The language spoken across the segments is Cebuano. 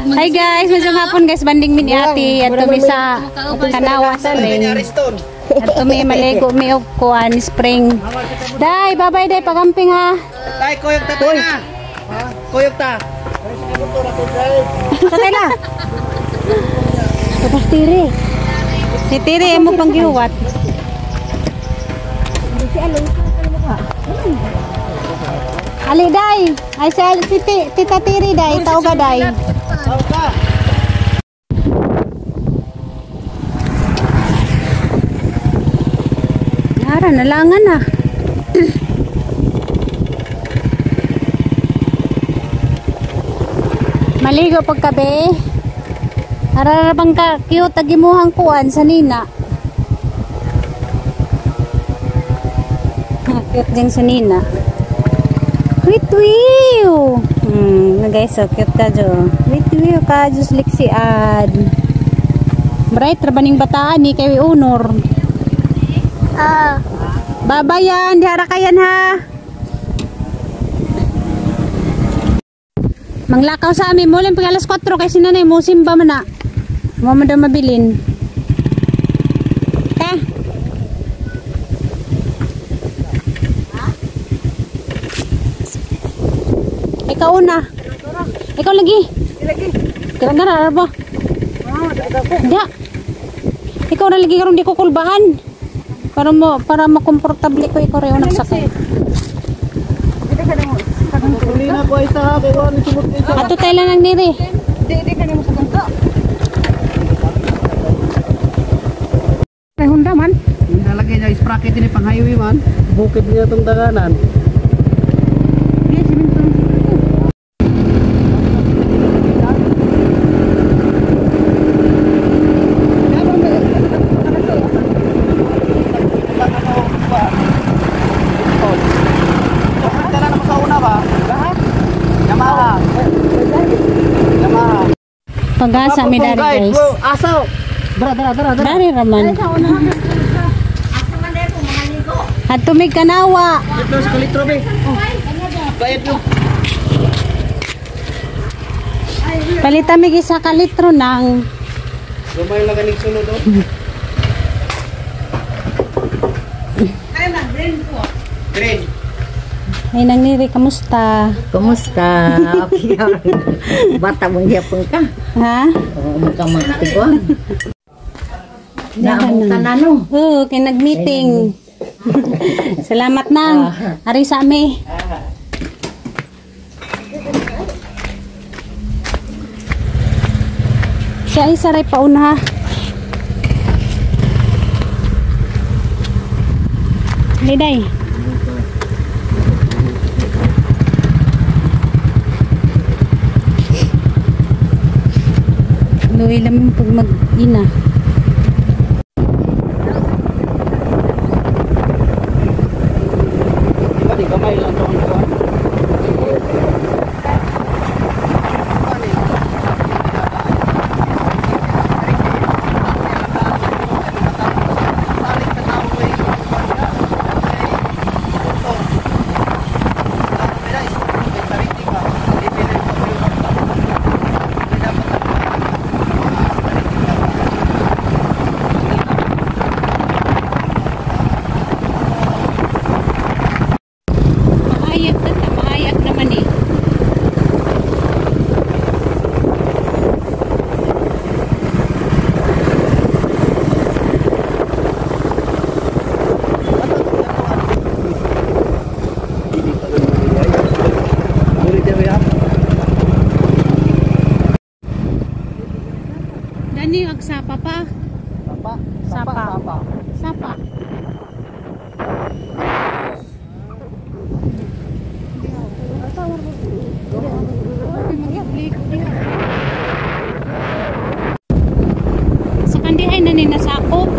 Hi guys, medyo hapon guys, banding mi ni ate at mi sa Kanawa Spring. At mi maligo mi og kuan spring. Day, bye-bye day, pagamping ha. Tay, kuyog ta na. Kuyog ta. Tatay na. Tapos tiri. Si tiri mo pang gihuwat. Ali day, ay si Tita Tiri day, tawga day. Nara, nalangan na. Maligo pagkabi. Arara bang ka cute agimuhang kuan sa nina. Cute din sa nina. Wait, wiw. Guys, so cute ka jo. Wait, wiw ka just liksiad. Bright ra baning bataan ni kay honor. Ah. Babayan, dihara kayan ha. Manglakaw sa amin, muling pag alas 4 kay sinanay mo simba man na. Mo man daw mabilin. Ta. Ikaw una. Ikaw lagi. Lagi. Kira ba? Da. Ikaw na lagi karon di ko kulbahan. Para mo para makomportable ko ikaw reon nagsakay. Ato tayo lang ang niri. Di ka nimo sa kanto. May Honda man. Honda lagi niya sprocket ni pang highway man. Bukid niya tong daganan. Pag-asa mi dari guys. Asaw. Dara dara dara dara. Dari raman. At tumig kanawa. Ito sa litro be. Bayad mo. Palitan mi isa ka litro nang. Gamay lang ganing sulod oh. Ay man green po. Green. Ay nang niri, kamusta? Kumusta? Bata mong yapon ka. Ha? Oo, mukhang magtiguan. Naamutan na no? Oo, kay nag-meeting. Salamat nang. Ari sa ami. Siya ay saray pauna ha. Liday. Luwi lang pag mag-ina. Mahayag naman eh. Dani ag sapa pa. Sapa. Sapa. Sapa. Sa kandi ay naninasakop.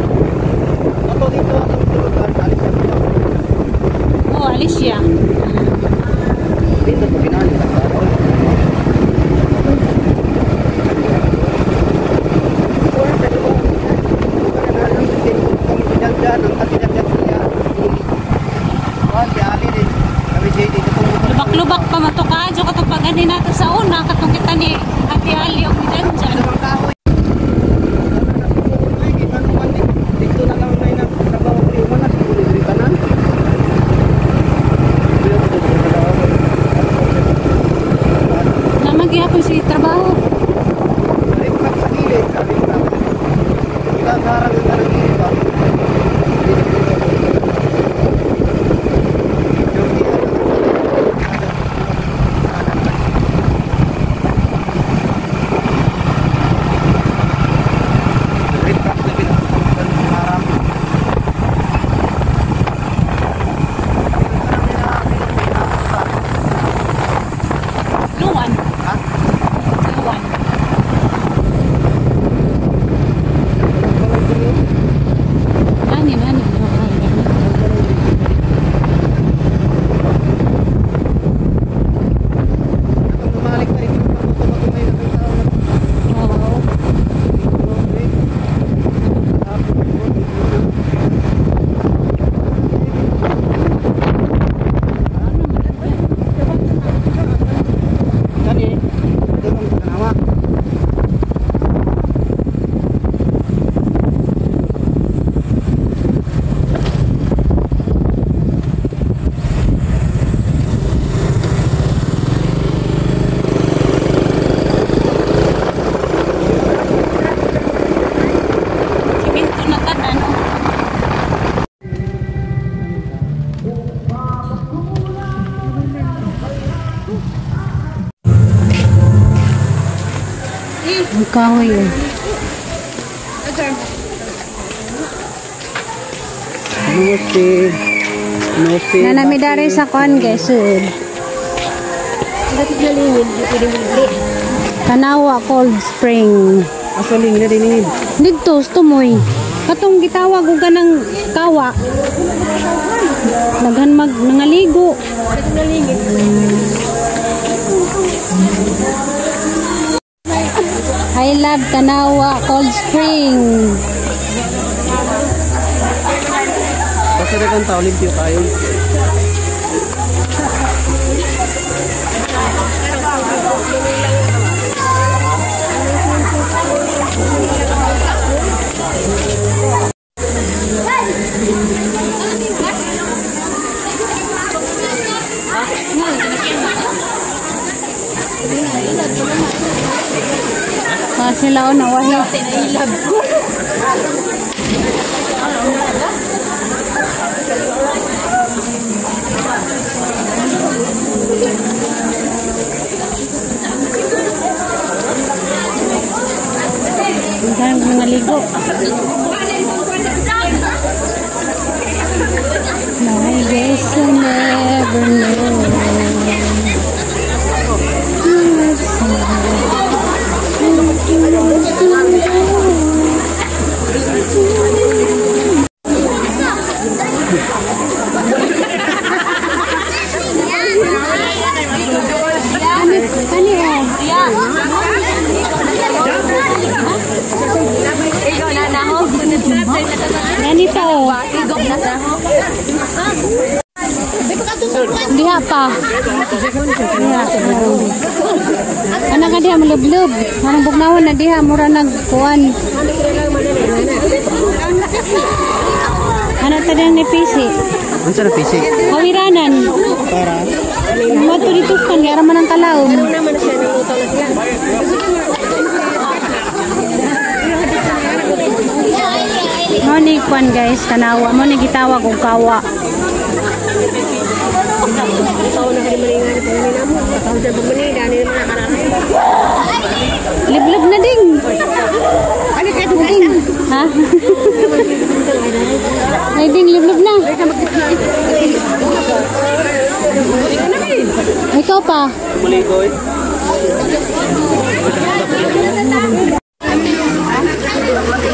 Ato dito atong tulugan sa Alicia. Oh, Alicia. Dito ko ginani. Lubak-lubak pa matuka. Ang kahoy eh. Nusi. Nusi. Nanami dari sa kuan guys. Tanawa Cold Spring. Asa ling na din. Dito, tumoy. Katong gitawag og kanang kawa. Daghan mag nangaligo. I love Tanawa Cold Spring. Basta dagang tao limpyo kayo. Sila o nawahi. Ang mga ligo. I guess you never know. Ganito. Diha pa. Diha. Anak ka diha malublob. Marang bugnawon na diha mura nagkuan. Ano ta diyang ni PC? Unsa na PC? Kawiranan. Para Mato dito kan kaya man ang kalawom. Mo ni kwan guys, kanawa mo ni gitawag og kawa. Liblib na ding. Ding. Ha? Ay ding liblib na. Ikaw pa. Maligoy.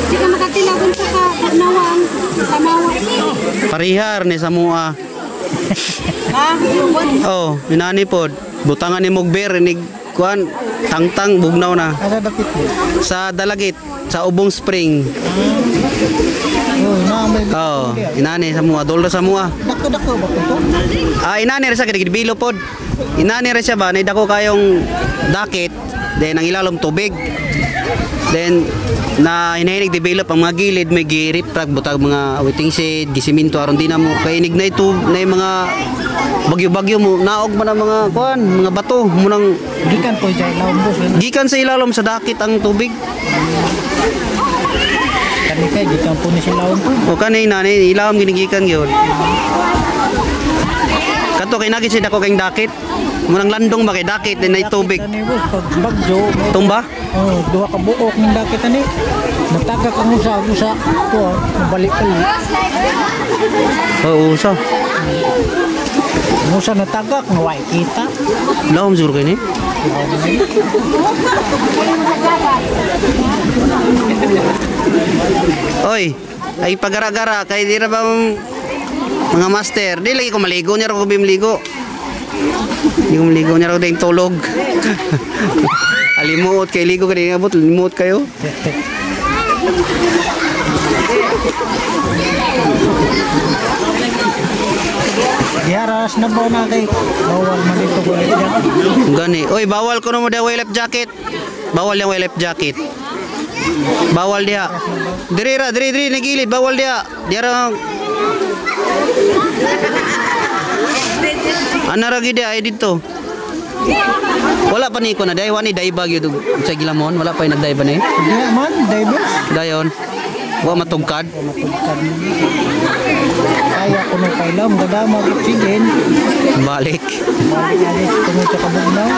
Di ka makatilagon sa kanawang. Kanawa. Parihar ni sa mua. Oh, inani pod. Butangan ni Mugber ni kuan tangtang bugnaw na. Asa dapit mo? Sa Dalagit, sa Ubong Spring. Oh, na may Oh, inani sa mua, dolda sa mua. dako-dako ba to? Ah, inani ra siya kay bilo pod. Inani ra siya ba, nay dako kayong dakit, then ang ilalom tubig. Then na hinahinig develop ang mga gilid may girip rag butag mga waiting shed gisiminto aron di na mo kay inig na ito na yung mga bagyo-bagyo mo naog man ang mga kuan mga bato mo nang Gikan po sa ilawom boss. gikan sa ilalom sa dakit ang tubig. Kani kay gikan po ni sa ilawom po. O kani nani ilalom ginigikan gyud. Kato kay nagit siya dako kayong dakit. Munang landong ba kay dakit then nay tubig. Ani boss pag bagyo, Tumba? oh, duha ka buok ning dakit ani. Natagak ang usa-usa to, balik kali. Oo, usa. Ang usa natagak nga way kita. Lawom siguro kay ni. Oy, ay pagara-gara kay di ra ba mga master, di lagi ko maligo niya ra ko bimligo. Di ko maligo niya ra ko ding tulog. Alimuot kay ligo kay abot limuot kayo. Diharas na ba na kay bawal man dito ko Gani. Oy, bawal ko mo daw life jacket. Bawal yung life jacket. Bawal diha. Diri ra, diri diri nagilid, bawal diha. Diha ra. Ana ra gid ay dito. Wala pa ni ko na day wani day bag yun sa Gilamon, wala pa yung nagday ba ni? Diha man divers. Dayon. Wa matugkad. Matugkad. Kaya kuno kailam gadama oxygen. Balik. Balik kuno sa kabugnaw.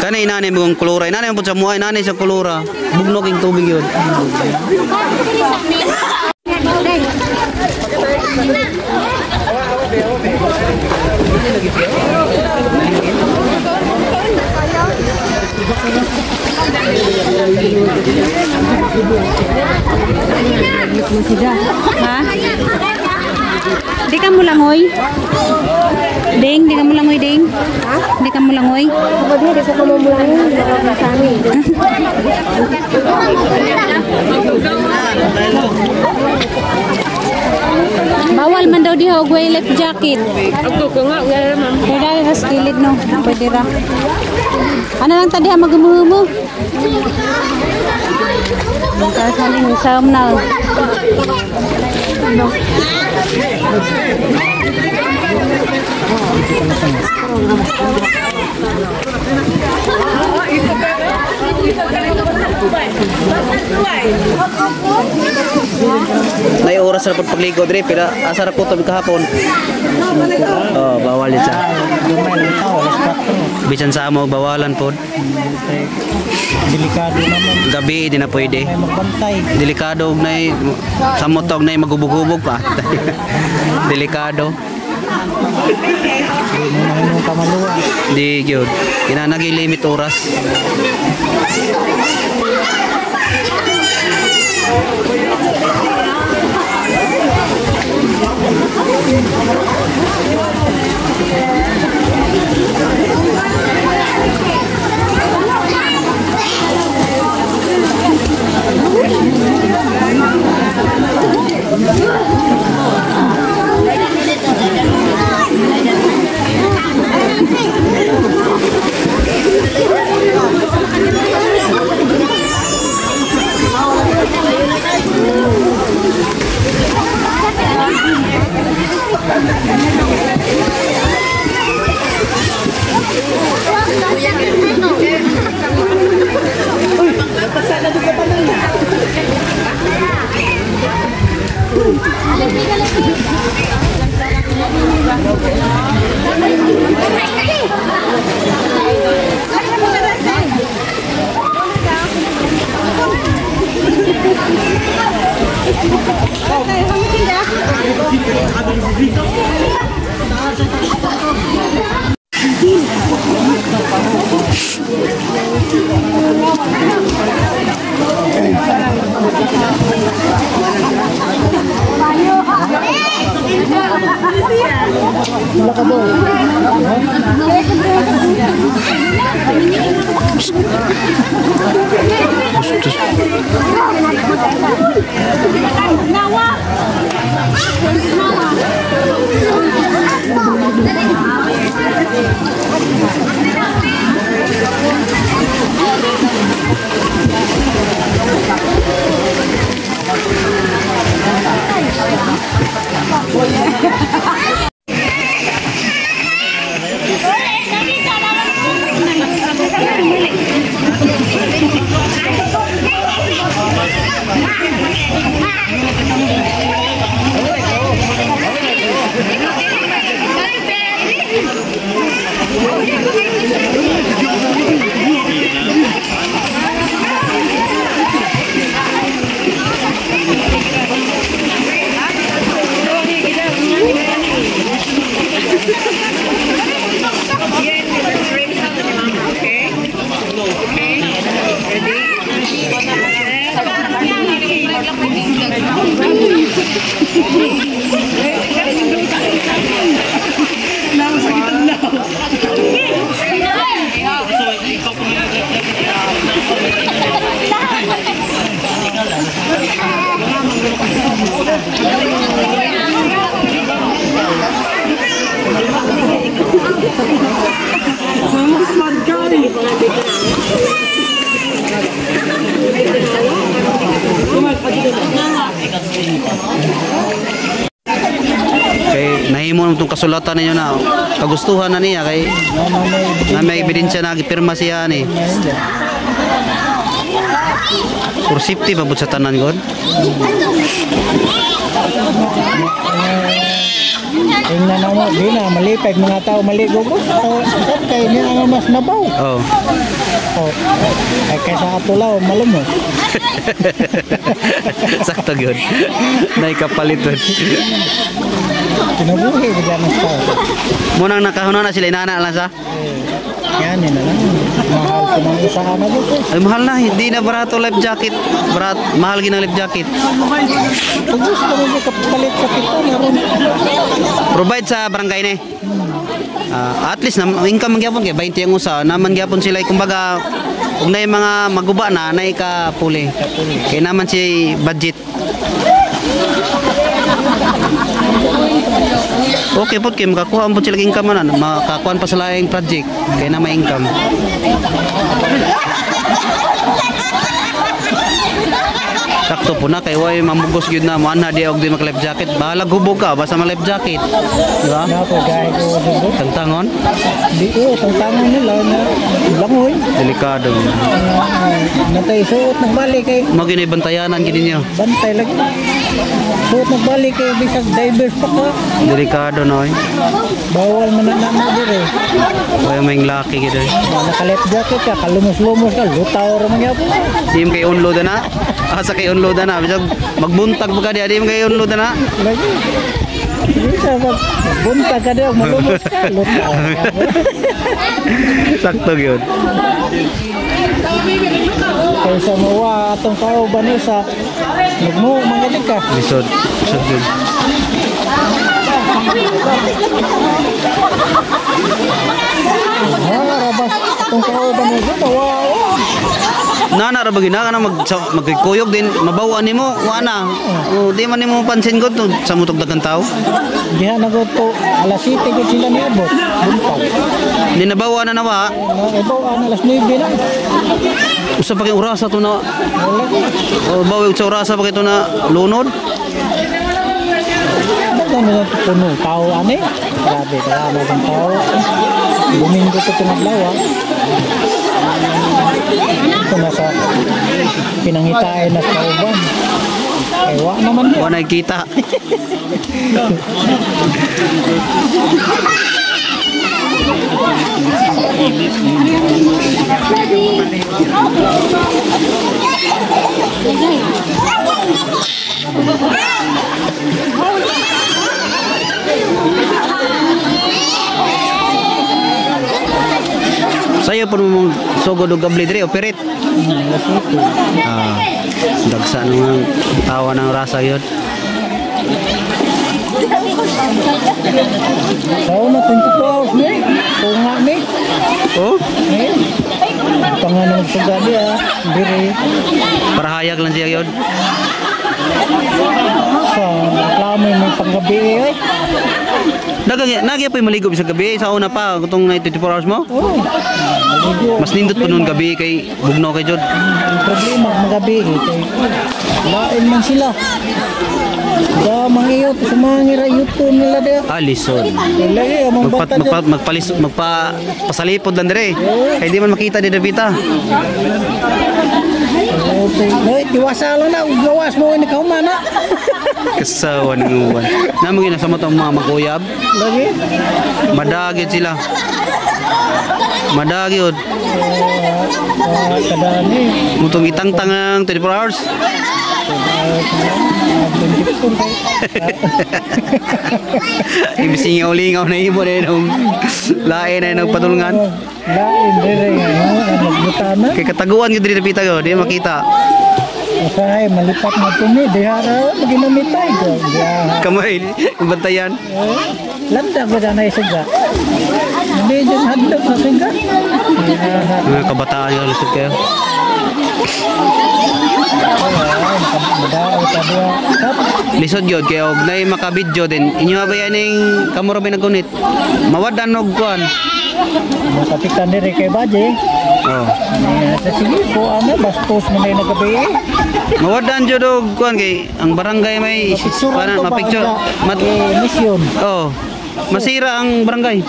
Kanay inani mong kulura, inani mo pud sa muay, inani sa kulura. Bugnog ing tubig yun. Ha? Di ka mulangoy? Ding, di ka mulangoy, ding? Ha? Di ka mulangoy? Di ko kamulangoy. Bawal man daw diha og way life jacket. Pwede ra sa kilid no. Pwede ra. Ano lang ta diha magumuhumo? Kasaling usam na. May oras ra pud pagligo diri pero asa ra ko tabi kahapon. Oh, bawal yun sa. Gamay ng tao, alas 4. Bisan sa amo bawalan pod. Delikado naman. Gabi di na pwede. May magbantay. Delikado og nay samot og nay magubog-hubog pa. Delikado. Hindi mo na hinong kamaluwa. Di gyud. Kinanagi limit oras. Kay nahimo naman itong kasulatan ninyo na kagustuhan na niya kay na may ebidensya na gipirma siya ni. For safety pa pud sa tanan god. Tingnan na mo, di na malipay mga tao maligo ko. Kay niya ang mas nabaw. Oh. Oh. Ay kaysa ato law malumos. Sakto gyud. Nay kapalit pod. Kinabuhi ko dyan ang tao. Munang nakahuna na sila inana lang sa. Yan na lang. Mahal ko ng isa na dito. Ay mahal na, hindi na barato life jacket. Barat, mahal ginang life jacket. Kung gusto mo kapalit sa kita, naroon. Provide sa barangay ni. At least na income man gyapon kay 20 ang usa, naman gyapon sila kumbaga ug nay mga maguba na nay ka puli. Kay naman si budget. Okay pod kay makakuha pod sila income na, makakuha pa sa laing project kay na may income. Sakto po na kay way mamugos gyud na mo anha di og di maka life jacket. Bahalag hubog ka basta ma life jacket. Di ba? Nako gay ko dito. Tangtangon, Di ko tangtangon nila na langoy. delikado. Natay suot nagbalik kay Mo gini bantayanan gid ninyo. bantay lagi. Suot nagbalik kay bisag divers pa ka. Delikado no. Eh. Bawal man na na dire. Way may laki gid. Eh. Naka life jacket ka, kalumos-lumos ka, lutaw ra man gyapon. Di mo kay unload na. Asa kay unload na bisag magbuntag pa ka di, di mo kay unload na. Lagi. Bisa pag buntag ka daw, malumos ka, lutaw. Sakto gyud. Kaysa mawa atong kauban isa, nagmo mga ka. Lisod, lisod gyud. Ha, rabas atong kauban isa, mawa. Nana ra ba gina kana mag magkuyog din mabawaan nimo wa na. O di man nimo pansin gud to sa mutog daghang tao. Diha na gud to, alas 7 gud sila niabot. Buntag. Di nabawa na nawa. Ibaw alas 9 na. Usa pa kay orasa to na. Wala. O bawi sa orasa pa kay to na lunod. Daghan na puno tao ani. Grabe, grabe ang tao. Domingo to itong adlaw. Ito nasa pinangitain na sa kauban. Eh, wa naman Wa na kita. Sayo po mong sugod og gabli diri operate. Ah, dagsa nang tawa ng rasa yun. Sao na 24 hours ni. Tunga ni. Oh, Eh. Panganong suga niya, diri para hayag lang siya yun. Sa reklamo may panggabi eh. Nagya pa yung maligo sa gabi sa una pa kutong 24 hours mo. Oh. Maligo. Mas nindot pa noon gabi kay bugnaw kay Jod. Ang problema magabi eh, kay lain man sila. Damang iyo sumangira yuto nila dia. Ah, lisod. Lagi among bata dyan. Magpalis magpa pasalipod lang dire. Kay di man makita di Davita. Okay. Hoy, tiwasa lang na gawas mo ni kahumana. Kasawa ng uwan. Namo gina sa matong mga maguyab. Lagi. Madagit sila. Madagit. Kadani. Mutong itangtang ang 24 hours. Imbis ingaw-lingaw na imo na yung lain na yung padulngan. Lain dire nagbutana. Kay kataguan gyud diri Davita go, di makita. Usahay malipat na tumi diha ra maginamitay ko. Diha. Kamay bantayan. Landa ko na suga. Hindi dyan hadlok sa suga. Mga kabataan yung lisod kayo. Lisod yun, kaya og nay maka-video din. Inyo ba yan ning kamo ra ba nagunit? Mawadan og kuan. Makapitan diri kay Baje. Oh. Sa sige ko ana bastos man na nagabi. Mawadan jud og kuan kay ang barangay may Mapicturan kuan to ba? mapicture. Mat Mission. Oh. Masira ang barangay.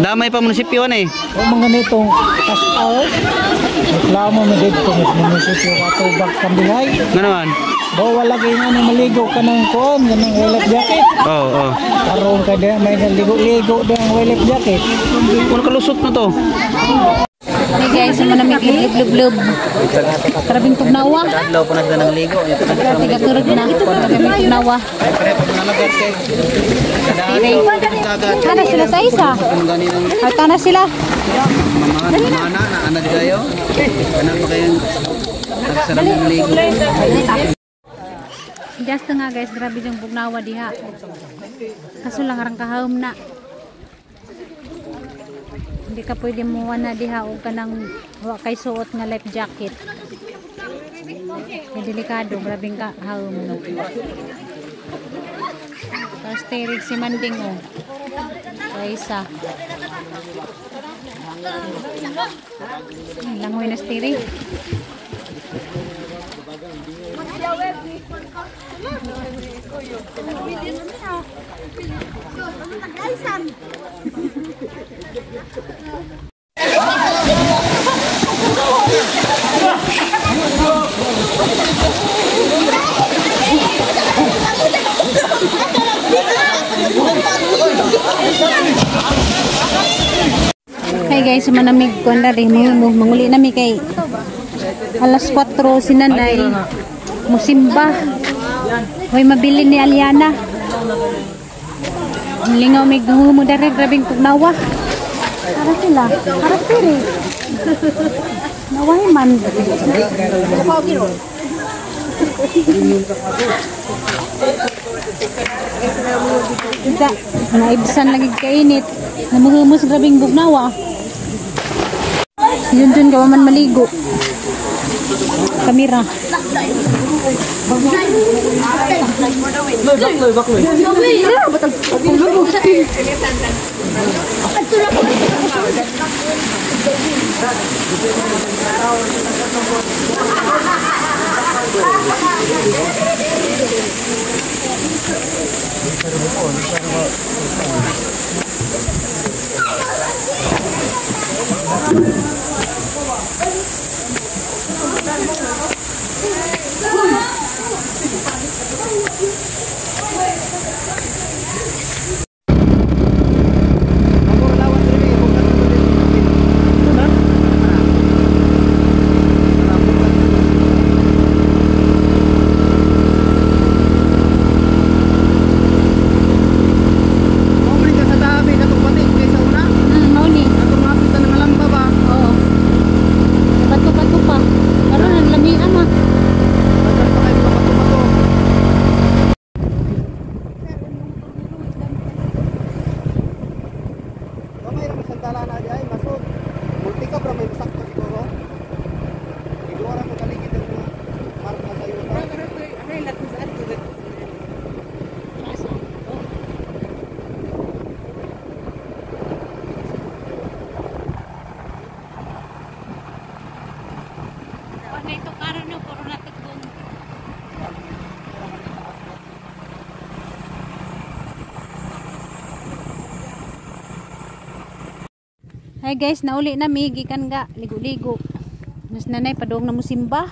Damay pa munisipyo eh. O mga nitong cash out. Reklamo mo dito mas munisipyo katubag kambihay. Nga naman. Bo wala kay nga nang maligo ka ng kuan, nga ng life jacket. Oo, oo. Karon ka di may ligo-ligo di ang life jacket. Kung kalusot na to. Hey guys, mo na may lub-lub. Grabing tugnawa. Adlaw pa nagda ng ligo. Tiga turog na. Grabing tugnawa. Tana sila sa isa. Ay, tana sila. Mana na ana di kayo. Ana pa kayong nagsarang ng ligo. Just nga guys, grabe yung bugnawa diha. Kaso lang arang kahawom na. Hindi ka pwede muwa na diha o ka nang wa kay suot nga life jacket. Kay delikado, grabing kahawom. Tapos tirig si Manding oh. Sa isa. Ay, langoy na steering. Hey guys, manamig ko na rin. Manguli nami kay alas 4 si nanay musimba. Hoy, mabili ni Aliana. Ang lingaw may gumo dere, grabing tugnawa. Para sila, para sila. Naway man. Kita, naibsan lagi kainit. Namuhumus grabing bugnawa. Yun dun ka man maligo. Kamera. Hi guys, nauli na mi gikan ga ligo-ligo. Mas nanay padung na musimba.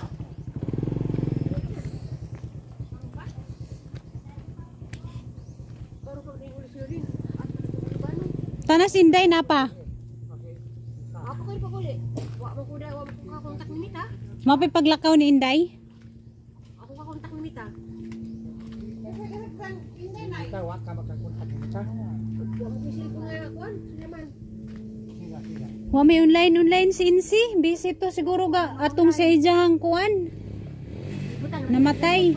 Tanas inday na pa. Mapi paglakaw ni Inday? Ako ka kontak ni Mita. Wa may online si Insi. Busy to siguro ga atong sa ijahang kuan. Namatay.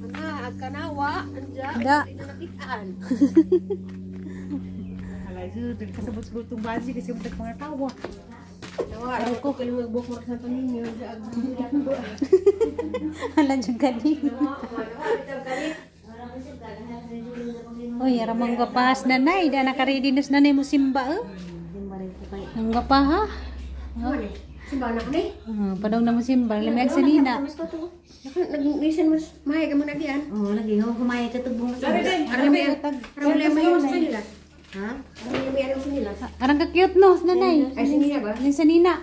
Ana, agkanawa, anja, Da. nakitaan. Alay, kasabot siguro itong basi kasi yung mga tawa. Tawa, ko kayo magbuok mo sa Santo Niño. Hala jud kani. Uy, ramang gapas nanay, da naka-ready na nanay mo simba eh. Ang gapa ha. Oh. Simba na kami. Ah, padong na mo simba, lamig sa nina. Nag-isan mas mahay ka mo nagyan. Oo, lagi ho humay ka tubong. Aram mo aram mo may sa nila. Ha? Aram mo aram sa nila. Arang ka cute no, nanay. Ay sa nila ba? Yung sa nina.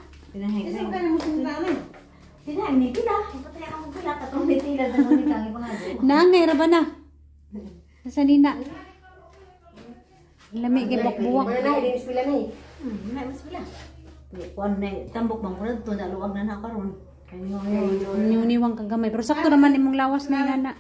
Tinahan ni tila. Patay ako tila katong ni tila sa ni kang ipangado. Naangay ra ba na? Sa nina. Lami kay buwak. Mana na dinis pila na eh. May mas pila. Kuan na tambok bang kuan to na luwag na na karon. Niwang kang gamay. Pero sakto naman imong lawas na inana.